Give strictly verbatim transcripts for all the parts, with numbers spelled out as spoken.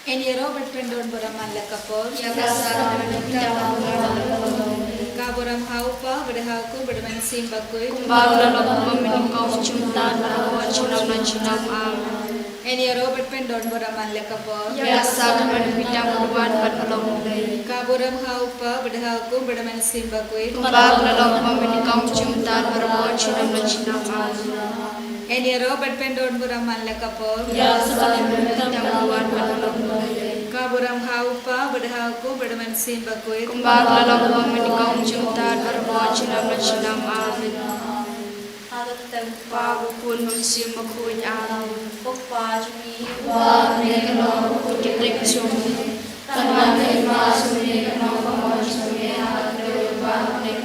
Yn ïaroh bad pyndon burom man la ka por. Ïa ka sar bad ka burom ha u Kpa bad ha u Khun bad ha u Mynsiem Bakhuid. Kumba ka la long ha mynnyngkong, mynta bad ha ka por, junom la junom. Amen. Yn ïaroh bad pyndon burom man la ka por. Ïa ka sar bad ka burom bad ka long. Ka burom ha u Kpa bad ha u Khun bad ha u Mynsiem Bakhuid. Kumba ka la long ha mynnyngkong, mynta bad ha ka por, junom la junom. Amen. Yn ïaroh bad pyndon burom man la ka por. Ïa ka sar bad ka burom bad ka long. Ka burom ha u Kpa bad ha u Khun bad ha u Mynsiem Bakhuid. Kumba ka la long ha mynnyngkong, mynta bad ha ka por, junom la junom. Amen. Ha ka kyrteng u Kpa, u Khun, u Mynsiem Bakhuid. Amen. Ko Kpa jong ngi uba ha bneng, kan long ka jingpynkhreh jong me. Kan wan ka hima jong me, kan long ka mon jong me ha ka khyndew jong ka bneng.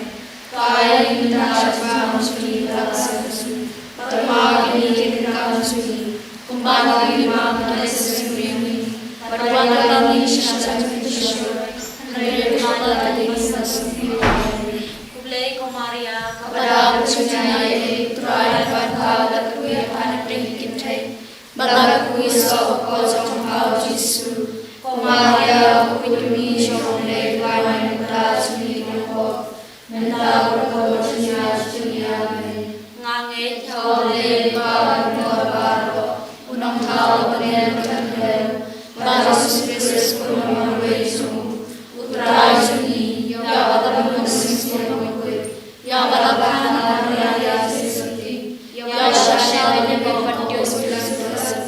Ai ïa ngi mynta u kaba ïoh jong ngi ha ka sngi. Bad ai ïa ngi ki kam jong ngi, kumba ngi ai ïa ki kiba ai jingim ïa ngi. Bad wat ïa ngi sha ka jingpynshoi, hynrei wat ïa ngi sha ka jingpynshoi. Khublei ko Maria, kaba don ka jingïaid, U Trai u don bad pha, bad pha ka dei ha ki kynthei. Bad la ka kyrteng ka jong pha u Jisu. Ko Maria, ko Kpa jong ngi, jong ngi, pynban ïa ngi mynta, ha ka sngi jong ka mawt. Mynta bad ha ka por jong ka jingïap. Amen. Nga ngeit ha U Blei Kpa Baroh, U Nongthaw uba ha bneng bad ha khyllipmat, bad ha U Jisu Khrist, U Khun uba marwei jong U Trai jong ngi, ïa uba la bud da U Mynsiem Bakhuid, ïa uba la kha na ka Maria Theisotti, ïa uba la shah lyngngoh bad dios bad la sah,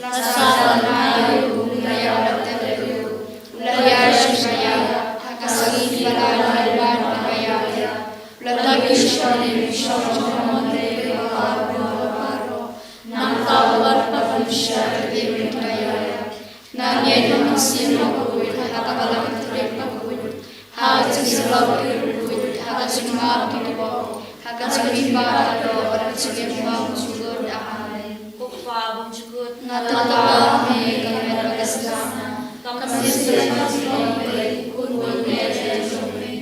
la sah, la nai ïa u, la ïap bad la klet ïa u, la ïaid sha ka jingïap, ha ka sngi ba la lai ban bad ba ïap ïa u, la kiew shane, shane sha ka mon U Blei Kpa Baroh. Nangta u wan pat ban pynshai ïa ki briew kiba ïap. Nga ngeit ha U Mynsiem Bakhuid, ha ka Balang Katholik bakhuid, ha ka jingïasyllok ki riewkhuid, ha ka jingmap ki kpoh, ha ka jingim baroh, ha ka jingim bymjukut. Amen. Ko Kpa bymjukut, nga tip ba me ka met bad ka snam, ka mynsiem bad ka jinglong U Blei, U Khun bymjukut jong me,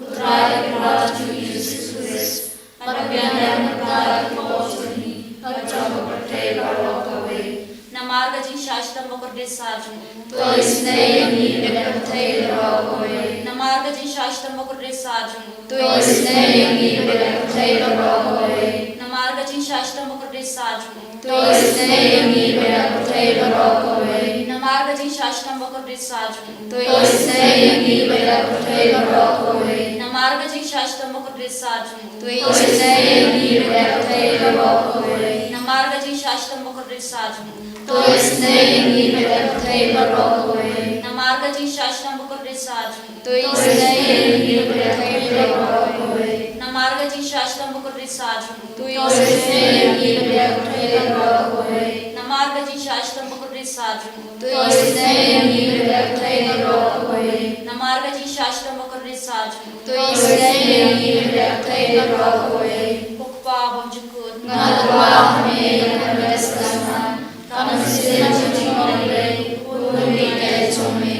U Trai U Kpa jong ngi U Jisu Khrist, bad u biang ïa ngi na ka bynta ki pop jong ngi, bad jong ka pyrthei baroh kawei. Namar ka jingshah shitom bakordit sar jong u, to isynei ïa ngi bad ïa ka pyrthei baroh kawei. Namar ka jingshah shitom bakordit sar jong u, to isynei ïa ngi bad ïa ka pyrthei baroh kawei. Namar ka jingshah shitom bakordit sar jong u, to isynei ïa ngi bad ïa ka pyrthei baroh kawei. Namar ka jingshah shitom bakordit sar jong u, to isynei ïa ngi bad ïa ka pyrthei baroh kawei. Namar ka jingshah shitom bakordit sar jong u, to isynei ïa ngi bad ïa ka pyrthei baroh kawei. Namar ka jingshah shitom bakordit sar jong u, to isynei ïa ngi bad ïa ka pyrthei baroh kawei. Namar ka jingshah shitom bakordit sar jong u, to isynei ïa ngi bad ïa ka pyrthei baroh kawei. Namar ka jingshah shitom bakordit sar jong u, to isynei ïa ngi bad ïa ka pyrthei baroh kawei. Namar ka jingshah shitom bakordit sar jong u, to isynei ïa ngi bad ïa ka pyrthei baroh kawei. Namar ka jingshah shitom bakordit sar jong u, to isynei ïa ngi bad ïa ka pyrthei baroh kawei. Ko Kpa bymjukut, nga tip ba me ka met bad ka snam, ka mynsiem bad ka jinglong U Blei, U Khun bymjukut jong me,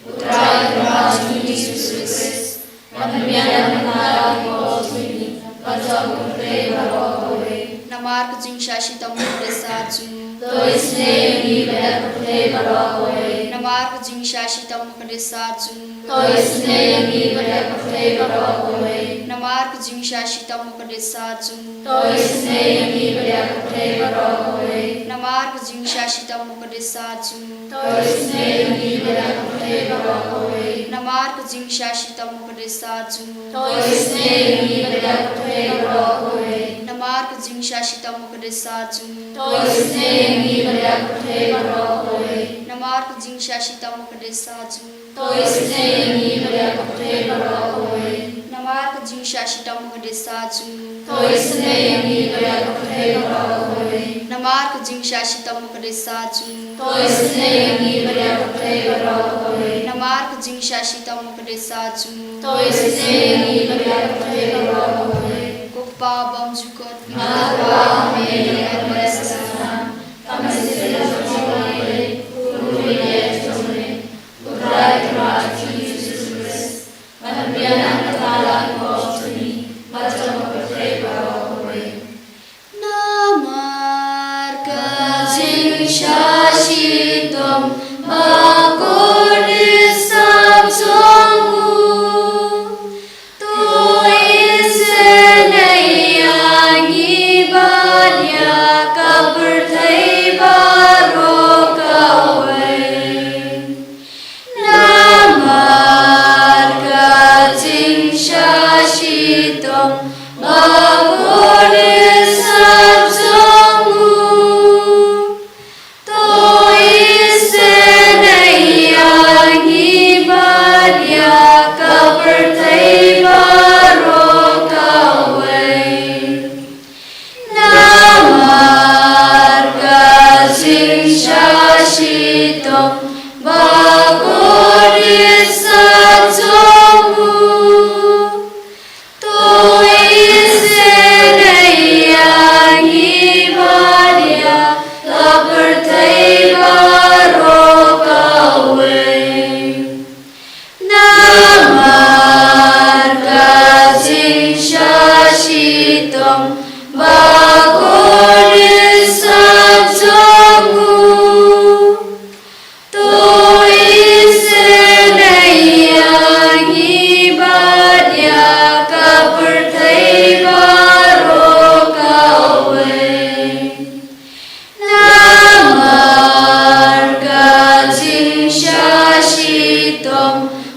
U Trai U Kpa jong ngi U Jisu Khrist, uba la biang ïa ngi na ka bynta ki pop jong ngi, bad jong ka pyrthei baroh kawei. Namar ka jingshah shitom bakordit sar jong u, to isynei ïa ngi bad ïa ka pyrthei baroh kawei. Namar ka jingshah shitom bakordit sar jong u, to isynei ïa ngi bad ïa ka pyrthei baroh kawei. Namar ka jingshah shitom bakordit sar jong u, to isynei ïa ngi bad ïa ka pyrthei baroh kawei. Namar ka jingshah shitom bakordit sar jong u, to isynei ïa ngi bad ïa ka pyrthei baroh kawei. Namar ka jingshah shitom bakordit sar jong u, to isynei ïa ngi bad ïa ka pyrthei baroh kawei. Namar ka jingshah shitom bakordit sar jong u, to isynei ïa ngi bad ïa ka pyrthei baroh kawei. Namar ka jingshah shitom bakordit sar jong u, to isynei ïa ngi bad ïa ka pyrthei baroh kawei. Namar ka jingshah shitom bakordit sar jong u, to isynei ïa ngi bad ïa ka pyrthei baroh kawei. Namar ka jingshah shitom bakordit sar jong u, to isynei ïa ngi bad ïa ka pyrthei baroh kawei. Namar ka jingshah shitom bakordit sar jong u, to isynei ïa ngi bad ïa ka pyrthei baroh kawei. Ko Kpa bymjukut, nga tip ba me ka met bad ka snam, ka mynsiem bad ka jinglong U Blei, U Khun bymjukut jong me, U Trai U Kpa jong ngi U Jisu Khrist, uba la biang ïa ngi na ka bynta ki pop jong ngi, bad jong ka pyrthei baroh kawei. Namar ka jingshah shitom ba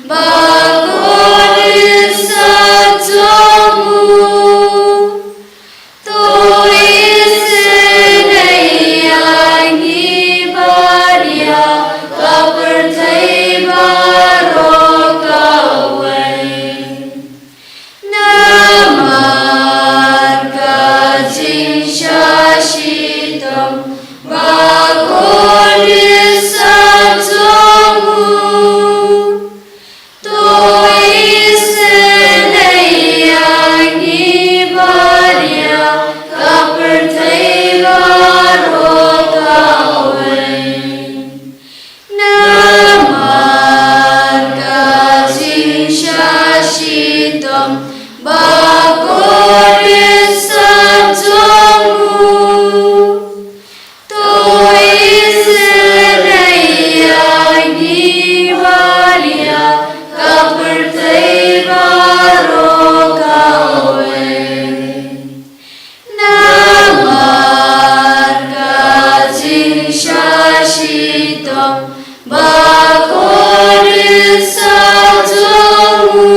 Ba kordit sa jong u. To isynei ïa ngi bad ïa ka pyrthei baroh kawei. Namar ka jingshah shitom ba kordit sa jong u. To isynei ïa ngi bad ïa ka pyrthei baroh kawei. Namar ka jingshah shitom ba kordit sa jong u. To isynei ïa ngi bad ïa ka pyrthei baroh kawei. Namar ka jingshah shitom ba kordit sa jong u.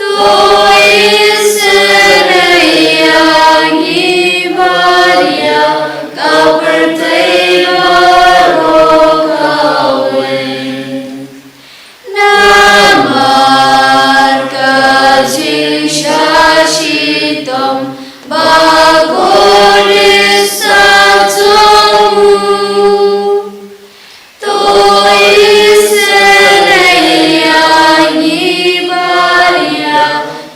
To isynei ïa ngi bad ïa ka pyrthei baroh kawei. Namar ka jingshah shitom ba kordit sa jong u. To isynei ïa ngi bad ïa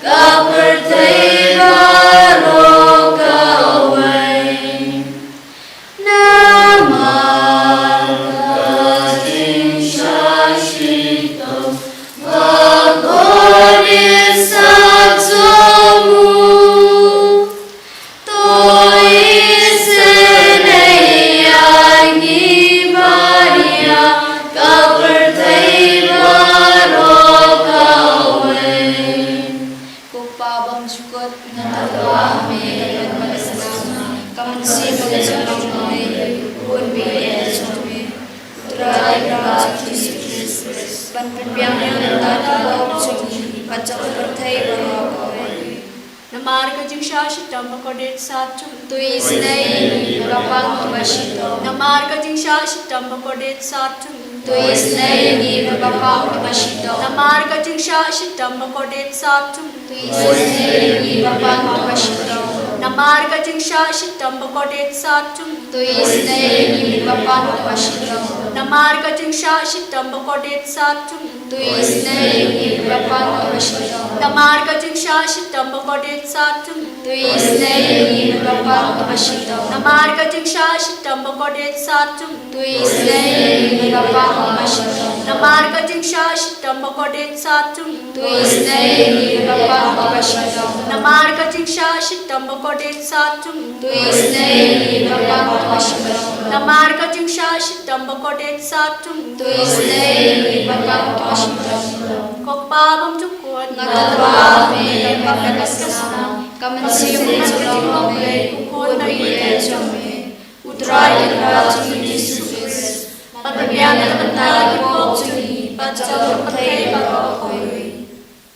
ka pyrthei baroh kawei. Namar ka jingshah shitom ba kordit sa jong u. To isynei ïa ngi bad ïa ka pyrthei baroh kawei. Ko Pa bymjukut, nga tyrwa ha me, ka mynsiem bymjukut jong me, u bun beiñ jong me, U Trai Kynrad Jisu Khrist, ban pynbiang ïa ka bynta jong ngi bad jong ka pyrthei baroh kawei. Namar ka jingshah shitom ba kordit sa jong u. To isynei ïa ngi ba pang ba shitom. Namar ka jingshah shitom ba kordit sa jong u. To isynei ïa ngi ba pang ba shitom. Namar ka jingshah shitom ba kordit sa jong u. To isynei ïa ngi ba pang ba shitom. Namar ka jingshah shitom ba kordit sa jong u. To isynei ïa ngi ba pang ba shitom. Namar ka jingshah shitom ba kordit sa jong u. To isynei ïa ngi ba pang ba shitom. Namar ka jingshah shitom ba kordit sa jong u. To isynei ïa ngi ba pang ba shitom. Namar ka jingshah shitom ba kordit sa jong u. To isynei ïa ngi ba pang ba shitom. Namar ka jingshah shitom ba kordit sa jong u. To isynei ïa ngi ba pang ba shitom. Namar ka jingshah shitom ba kordit sa jong u. To isynei ïa ngi ba pang ba shitom. Namar ka jingshah shitom ba kordit sa jong u. To isynei ïa ngi ba pang ba shitom. Ko Pa bymjukut, nga tyrwa ha me, ban pynbiang ïa ka bynta jong me, ka mynsiem jong me, u khun baieit jong me, U Trai Kynrad jong ngi Jisu Khrist, ban pynbiang ïa ka bynta jong ngi bad jong ka pyrthei baroh kawei.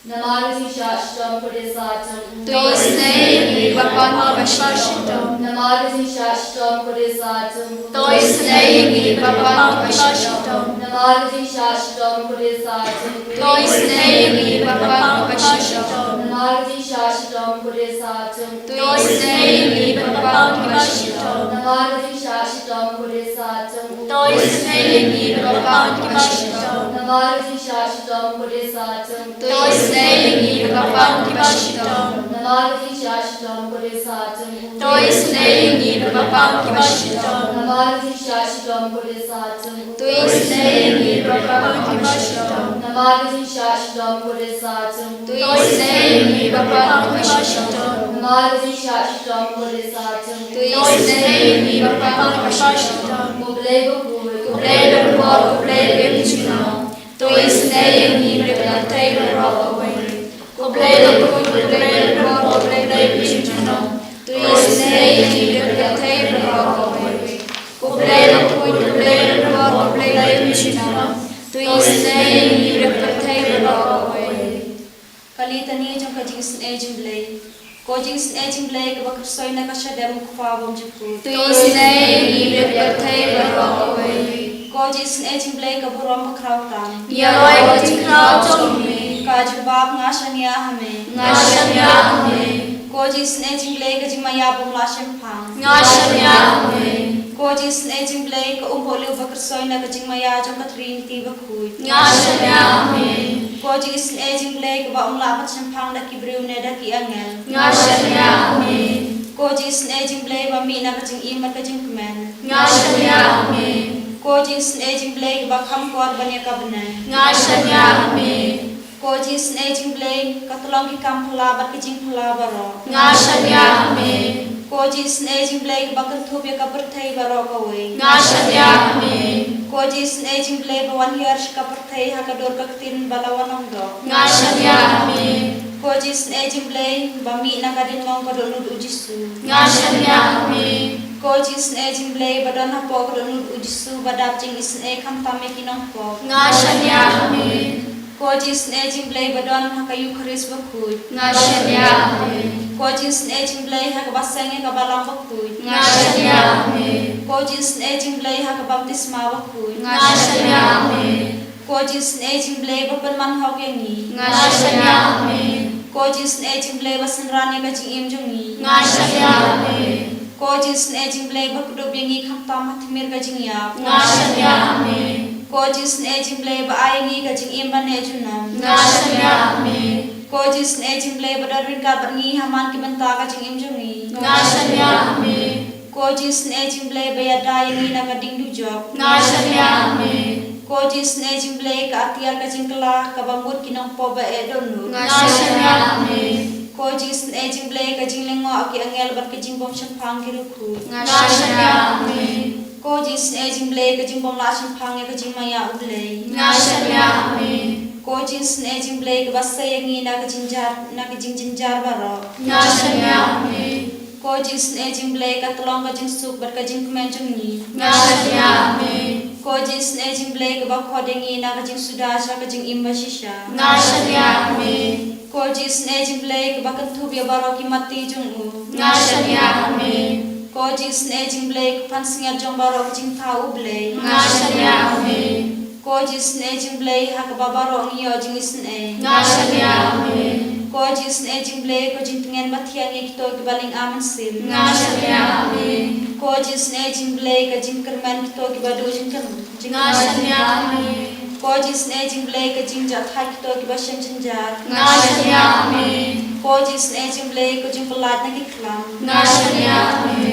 Namar ka jingshah shitom ba kordit sa jong u. To isynei ïa ngi ba pang ba shitom. Namar ka jingshah shitom ba kordit sa jong u. To isynei ïa ngi ba pang ba shitom. Namar ka jingshah shitom ba kordit sa jong u. To isynei ïa ngi ba pang ba shitom. Namar ka jingshah shitom ba kordit sa jong u. To isynei ïa ngi ba pang ba shitom. Namar ka jingshah shitom ba kordit sa jong u. To isynei ïa ngi ba pang ba shitom. Namar ka jingshah shitom ba kordit sa jong u. To isynei ïa ngi ba pang ba shitom. Namar ka jingshah shitom ba kordit sa jong u. To isynei ïa ngi ba pang ba shitom. Namar ka jingshah shitom ba kordit sa jong u. To isynei ïa ngi ba pang ba shitom. Namar ka jingshah shitom ba kordit sa jong u. To isynei ïa ngi ba pang ba shitom. Namar ka jingshah shitom ba kordit sa jong u. To isynei ïa ngi ba pang ba shitom. Ko Blei bakhuid, ko Blei barabor, ko Blei bajunom. To isynei ïa ngi bad ïa ka pyrthei baroh kawei. Ko Blei bakhuid, ko Blei barabor, ko Blei bajunom. To isynei ïa ngi bad ïa ka pyrthei baroh kawei. Ko Blei bakhuid, ko Blei barabor, ko Blei bajunom. To To isynei ïa ngi bad ka pyrthei baroh kawei. Ka litani jong ka jingisynei jong U Blei. Ko jingisynei jong U Blei kaba kyrshoi na ka shadem U Kpa bymjukut. To isynei ïa ngi bad ka pyrthei baroh kawei. Ko jingisynei jong U Blei ka burom bakhraw tam. Ïaroh ïa ka jingkhraw jong me. Ka jubab: Nga shaniah ha me. Nga shaniah ha me. Ko jingisynei jong U Blei ka jingmaïa bym lah shemphang. Nga shaniah ha me. Ko jingisynei jong U Blei ka umpohliew ba kyrshoi na ka jingmaïa jong ka Trinity bakhuid. Nga shaniah ha me. Ko jingisynei jong U Blei kaba ym lah ban shemphang da ki briew ne da ki angel. Nga shaniah ha me. Ko jingisynei jong U Blei ba mih na ka jingim bad ka jingkmen. Nga shaniah ha me. Ko jingisynei jong U Blei kaba kham kor ban ïa ka bneng. Nga shaniah ha me. Ko jingisynei jong U Blei ka tyllong ki kam phylla bad ki jingphylla baroh. Nga shaniah ha me. Ko jingisynei jong U Blei kaba kynthup ïa ka pyrthei baroh kawei. Nga shaniah ha me. Ko jingisynei jong U Blei ba wan hiar sha ka pyrthei ha ka dur ka ktien ba la wan ong doh. Nga shaniah ha me. Ko jingisynei jong U Blei ba mih na ka diengmong ka dohnud U Jisu. Nga shaniah ha me. Ko jingisynei jong U Blei ba don hapoh ka dohnud U Jisu ba dap jingisynei khamtam ïa ki nongpop. Nga shaniah ha me. Ko jingisynei jong U Blei ba don ha ka Eukharist bakhuid. Nga shaniah ha me. Ko jingisynei jong U Blei ha kaba seng ïa ka balang bakhuid. Nga shaniah ha me. Ko jingisynei jong U Blei ha ka baptisma bakhuid. Nga shaniah ha me. Ko jingisynei jong U Blei ba pynman hok ïa ngi. Nga shaniah ha me. Ko jingisynei jong U Blei ba synran ïa ka jingim jong ngi. Nga shaniah ha me. Ko jingisynei jong U Blei ba kdup ïa ngi khamtam ha tmier ka jingïap. Nga shaniah ha me. Ko jingisynei jong U Blei ba ai ïa ngi ka jingim ban neh junom. Nga shaniah ha me. Ko jingisynei jong U Blei ba don ryngkat bad ngi ha man ki bynta ka jingim jong ngi. Nga shaniah ha me. Ko jingisynei jong U Blei ba ïada ïa ngi na ka ding dujok. Nga shaniah ha me. Ko jingisynei jong U Blei ka atiar ka jingkylla kaba mut ki nongpop ba eh dohnud. Nga shaniah ha me. Ko jingisynei jong U Blei ka jinglyngngoh ki angel bad ka jingbymshemphang ki riewkhuid. Nga shaniah ha me. Ko jingisynei jong U Blei ka jingbymlah shemphang ïa ka jingmaïa U Blei. Nga shaniah ha me. Ko jingisynei jong U Blei kaba sei ïa ngi na ka jingjynjar, na ka jingjynjar baroh. Nga shaniah ha me. Ko jingisynei jong U Blei ka tyllong ka jingsuk bad ka jingkmen jong ngi. Nga shaniah ha me. Ko jingisynei jong U Blei kaba khot ïa ngi na ka jingsuda sha ka jingim bashisha. Nga shaniah ha me. Ko jingisynei jong U Blei kaba kynthup ïa baroh ki matti jong u. Nga shaniah ha me. Ko jingisynei jong U Blei ka pansngiat jong baroh ki jingthaw U Blei. Nga shaniah ha me. Ko jingisynei jong U Blei ha kaba baroh ngi ïoh jingisynei. Nga shaniah ha me. Ko jingisynei jong U Blei ko jingtngen ba thiang ïa kito kiba lynga mynsiem. Nga shaniah ha me. Ko jingisynei jong U Blei ka jingkyrmen kito kiba duh jingkyrmen. Nga shaniah ha me. Ko jingisynei jong U Blei ka jingjahthait kito kiba shem jynjar. Nga shaniah ha me. Ko jingisynei jong U Blei ko jingpyllait na ki khlam. Nga shaniah ha me.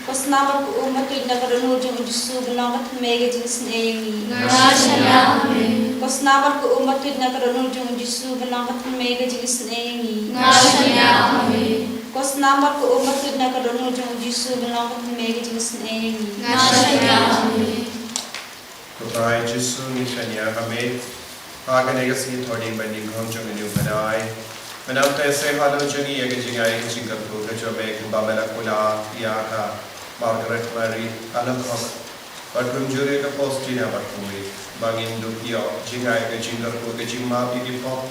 Ko snam bad ko um ba tuid na ka dohnud jong U Jisu ban long ka thymmei ka jingisynei ïa ngi. Nga shaniah ha me. Ko snam bad ko um ba tuid na ka dohnud jong U Jisu ban long ka thymmei ka jingisynei ïa ngi. Nga shaniah ha me. Ko snam bad ko um ba tuid na ka dohnud jong U Jisu ban long ka thymmei ka jingisynei ïa ngi. Nga shaniah ha me. Ko Trai Jisu, ngi shaniah ha me ha kane ka sngi Thohdieng ba nyngkong jong une u bnai. Mynta te sa halor jong ngi ïa ka jingai ka jingkyrkhu ka jong me kumba me la kular ïa ka Margaret Mary Alacock bad kumjuh ruh ka Faustina Bakhuid, ba ngin dup ïoh jingai ka jingkyrkhu ka jingmap ïa ki pop,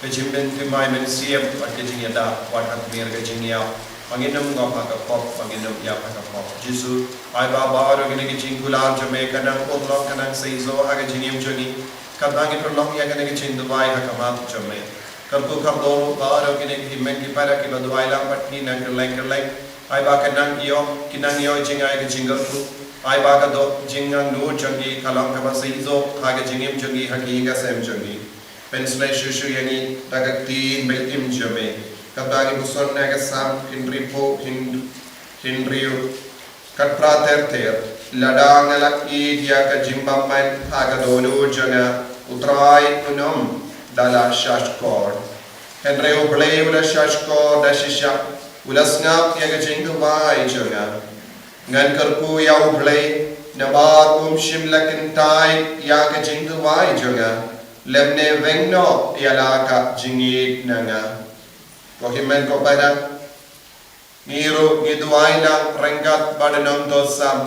ka jingbym thymmai mynsiem bad ka jingïada wat ha tmier ka jingïap, ba ngin ym ngop ha ka pop, ba ngin ym ïap ha ka pop. Jisu, ai ba baroh kine ki jingkular jong me kan nang urlong, kan nang seisoh ha ka jingim jong ngi, katba ngi pynlong ïa kane ka jingduwai ha khmat jong me. Kyrkhu kyrdoh ruh baroh kine ki hynmen ki para kiba duwai lang bad ngi na kylleng kylleng. Ai ba kan nang ïoh, kin nang ïoh jingai ka jingkyrkhu. Ai ba ka doh jingangnud jong ngi ka long kaba seisoh ha ka jingim jong ngi, ha ka ïing ka sem jong ngi. Pynshlei shuh shuh ïa ngi da ka ktien ba im jong me. Katba ngi puson na ka Salm hynriewphew hynriew, hynriew, khatphra ter ter: Lada nga la ïeit ïa ka jingbymman ha ka dohnud jong nga, U Trai un ym da la shahshkor. Hynrei U Blei u la shahshkor da shisha, u la sngap ïa ka jingduwai jong nga. Ngan kyrkhu ïa U Blei, namar um shym la kyntait ïa ka jingduwai jong nga, lymne weng noh ïa la ka jingïeit na nga. Ko hynmen ko para, ngi ruh ngi duwai lang ryngkat bad u nongthoh Salm.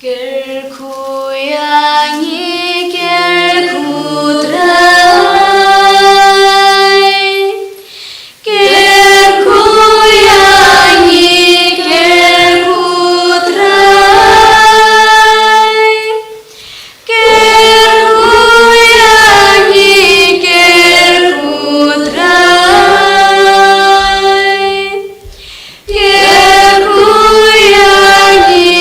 Kyrkhu ïa ngi, kyrkhu Trai. Kyrkhu ïa ngi, kyrkhu Trai. Kyrkhu ïa ngi, kyrkhu Trai. Kyrkhu ïa ngi,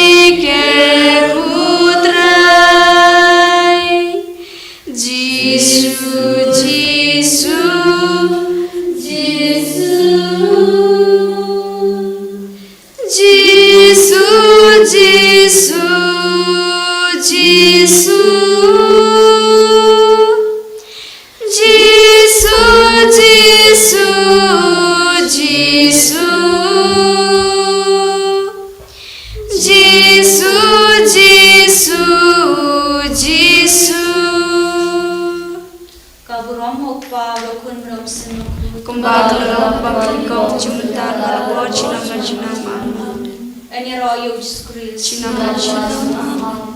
kyrkhu Trai. Jisu, Jisu, Jisu. Jisu, Jisu, Jisu. Jisu, Jisu, Jisu. Jisu, Jisu, Jisu. Ka burom u Kpa, bad u Khun, bad u Mynsiem Bakhuid. Kumba ka la long ha kaba nyngkong, mynta bad baroh shi nang, shi nang. Amen. Ngin ïaroh ïa u Jisu Khrist. Shi nang, shi nang.